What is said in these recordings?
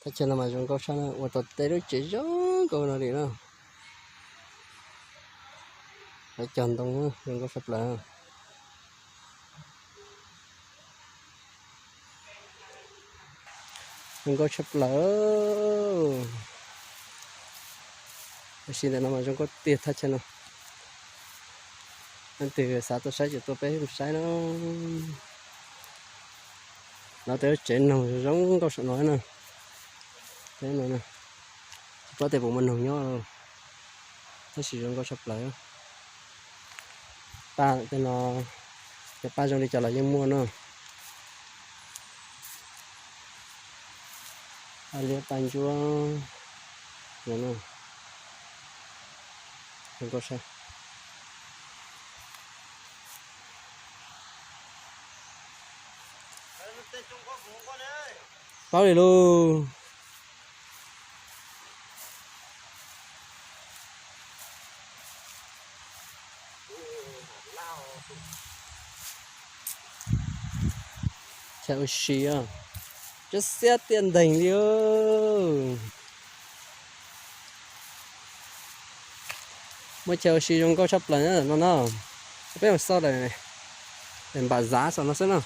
Teb chaws no mas zoo nkauj tshaj na, ua tau tej lub tsev zoo nkauj no li na. Lawv cog ntoo zoo nkauj tshaj plaws. Zoo nkauj tshaj plaws. Tab sis ntawm no mas zoo nkauj tiag thaj chaw no. Leej twg xav tuaj saib ces tuaj peb saib na. Lawv tej lub tsev noog zoo nkauj saum no na. Tsis paub tias puas muaj noog nyob, tab sis zoo nkauj tshaj plaws. Paj tej no, cov paj zoo li cas los yeej muaj na. Paj liab paj ntsuab, zoo nkauj saib. Paub li lauj. Chaw ua si, tsob xiab tiaj nteeg li. Muaj chaw ua si zoo nkauj tshaj plaws no na. Peb mus xauj daim npam zav saum no xwb na.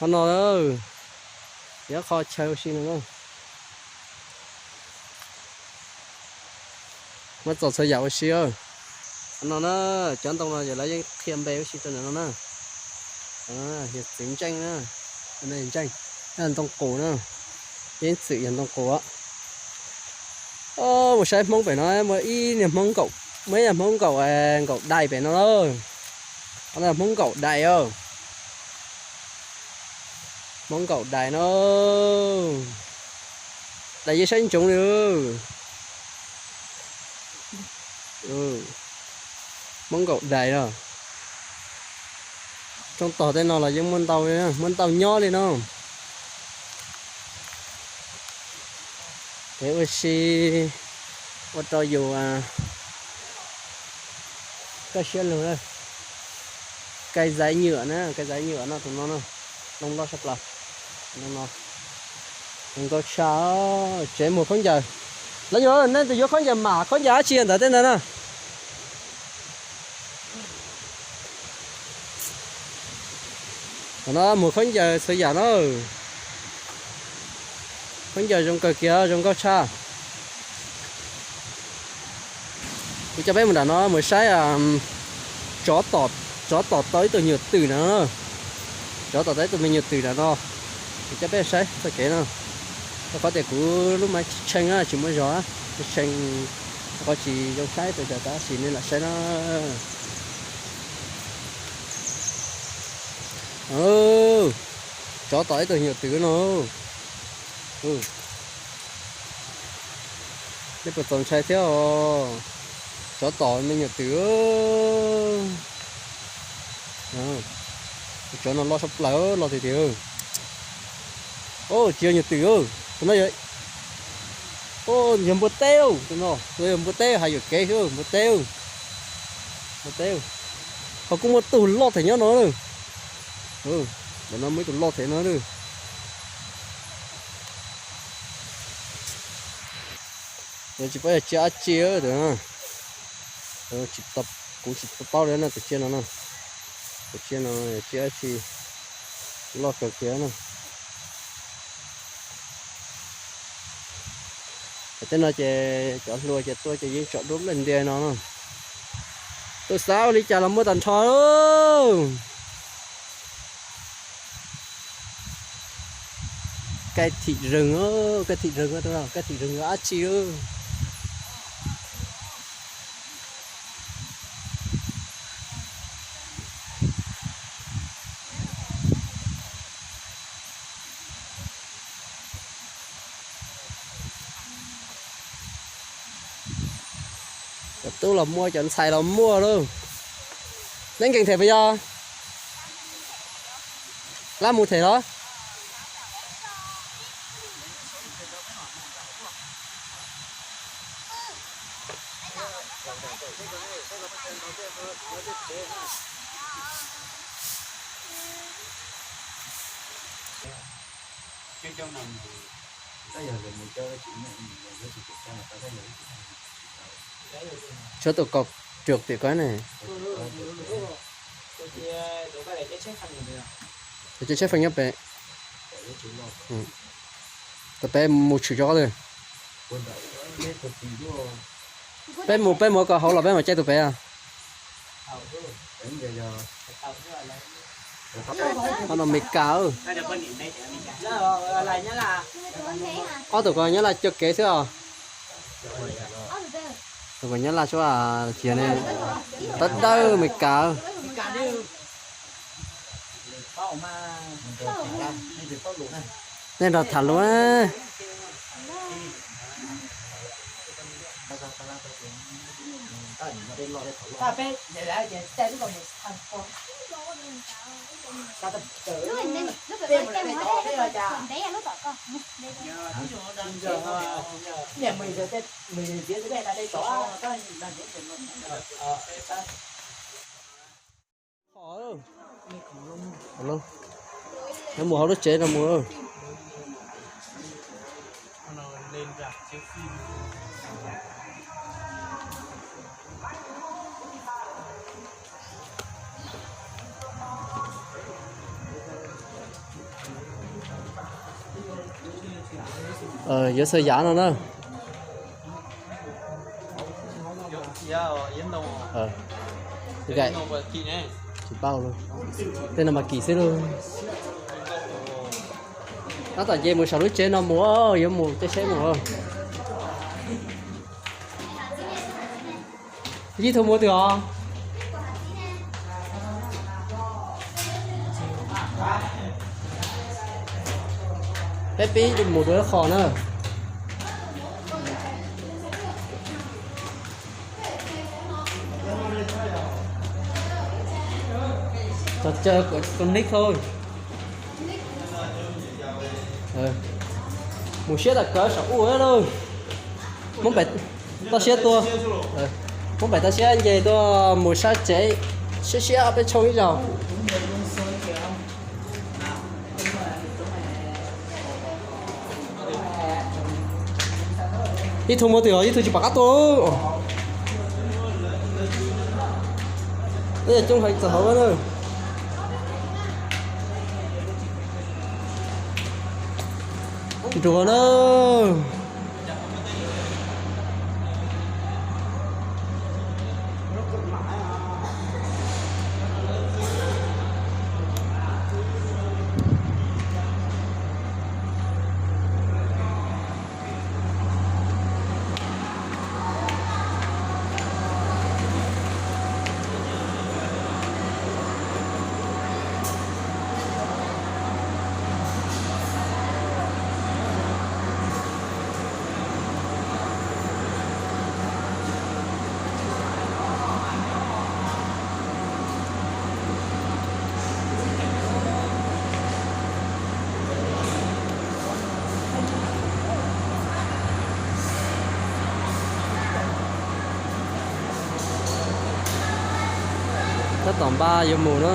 Qhov no, yuav qhov chaw ua si no na. Muaj txaus txhua yam ua si. Qhov no na, cov ntoo no ces lawv yeej qhia npe ua si rau ntawm no na. Yog txiv ntseej na, ntseej, ntoo qus na, yeeb txwm yog ntoo qus. Mus saib Hmoob pem no muaj ib niag Hmoob nkaum, muaj ib niag Hmoob nkaum, nkaum dais pem no. Qhov no Hmoob nkaum dais os. Hmoob nkaum dais no. Dais yeej saib ntsoov li. Hmoob nkaum dais no. Roob tog tej no los yeej muaj ntau, muaj ntau nyob li no. Kev ua si ua rau yus kaj siab lug. Cây giấy nhựa na, cây giấy nhựa no, tus no na, loo loj tshaj plaws. No no, zoo nkauj tshaj. Tsev muag khaub ncaws. Lawv yuav, nej tus yuav khaub ncaws mam khaub ncaws dab tsi ntawd tej ntawd na. Qhov no muag khaub ncaws txhua yam na. Khaub ncaws zoo kawg kiag, zoo nkauj tshaj. Kuv coj peb mus nram no mus saib, tsov tom, tsov tom tau ib tug me nyuam twm na. Tsov tom tau ib tug me nyuam twm nram no. Kuv coj peb saib txoj kev no. Rau qhov tias kuv lub maiv tsis tshee, tsis muaj zog, tsis tshee, rau qhov tsis zoo saib, tab sis nej lam saib na. Tsov tom ib tug me nyuam twm no. Nej puas txaus ntshai thiab os? Tsov tom me nyuam twm. Tsov no loj tshaj plaws, loj tiag tiag. Tsis yog nyuam twm, tus no yog npua teb, tus no yog npua teb, hais yuam kev xwb, npua teb. Npua teb. Ho kuj muaj tug loj them nyob no. Ntawm no muaj ib tug loj them no. Tsis paub yog tsiaj dab tsi, kuv tsis tau paub li no, tus tsiaj no, tus tsiaj no tsiaj dab tsi, loj kawg kiag na. Tej no ces cov hluas ces tuaj ces yeej tsom duab nplej ntias no. Tus xav ua li cas los muaj tag nrho. Kab thim rwg, kab thim rwg, kab thim rwg yuav dab tsi. Cov tub los muaj, cov ntxhais los muaj lauj. Neb nkees them puas yog? Lab mus them los? Tshuav tus kaum ruam tim ko ne. Tus caij tsheb feem nyob pem. Tus pem mus tshwm rau qhov twg? Peb mus peb mus kom hauv los peb mam caij tus pem. Qhov no Meskas. Ob tug ko Nyab Laj coj kev xwb os. Tus ko Nyab Laj suab cia ne. Tab dawb Meskas. Nej nrog tham lus. Mus hauv lub tsev no mus. Yuav xaws yav no na. Tsis paub, tej no mas kim xwb lauj. Tab tom nce mus saum lub tsev no mus, yuav mus caij tsheb mus. Yij Thu mus twg os? Peb pib mus dua ib qho na. Tos caw kuv nick thôi. Mus siab tas kawg saum ub lawm. Hmoob Pem toj siab tuaj. Hmoob Pem toj siab nce tuaj mus sab tsev siab siab peb tshooj ib zaug. Yij Thu mus twg os, Yij Thu tsis pom qab tuaj. Coob heev txog hauv na. Nruag na. Tab tom npaj yuav mus na.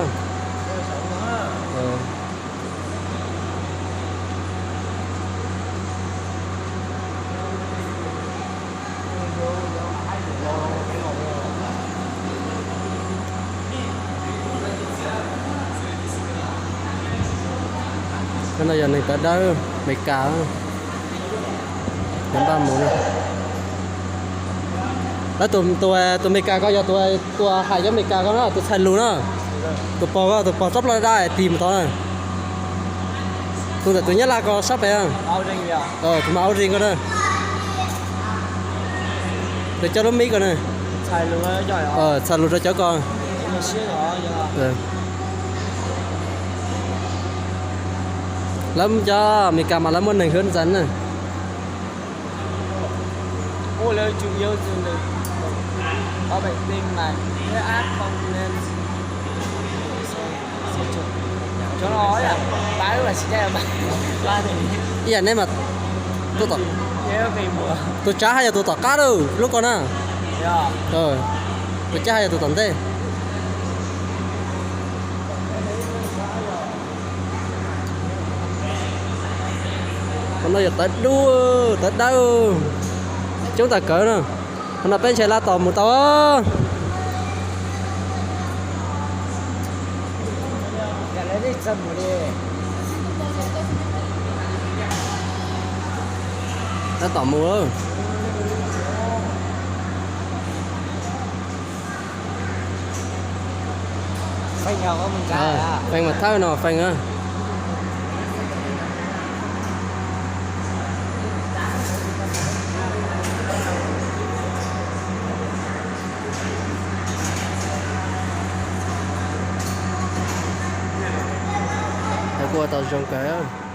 Cov no yog neeg tawv dawb Meskas, cov npaj mus na. Lawv tus, tus Meskas ko yog tus, tus hais cov Meskas ko na, tus txhais lus na. Tus pog ko, tus pog tsob plab daj daj tig mus tod na. Tus ntawm tus Nyab Laj ko sab pem. Tus mas Au Zis ko na. Tus coj lub mib ko na. Txhais lus rau cov ko. Lawv cov Meskas mas lawv muaj neeg hwv ntxeev na. Ib yam neb mas tus tsav haj yog tus tom qab lawm lub ko na. Caj yog tus tom ntej. Qhov no yog tawv dub, tawv dawb, coob tag kawg na. Qhov no peb ntshe lab tom mus tau. Lab tom mus. Feej mas thawj no feej. Kuj ua tau zoo kawg.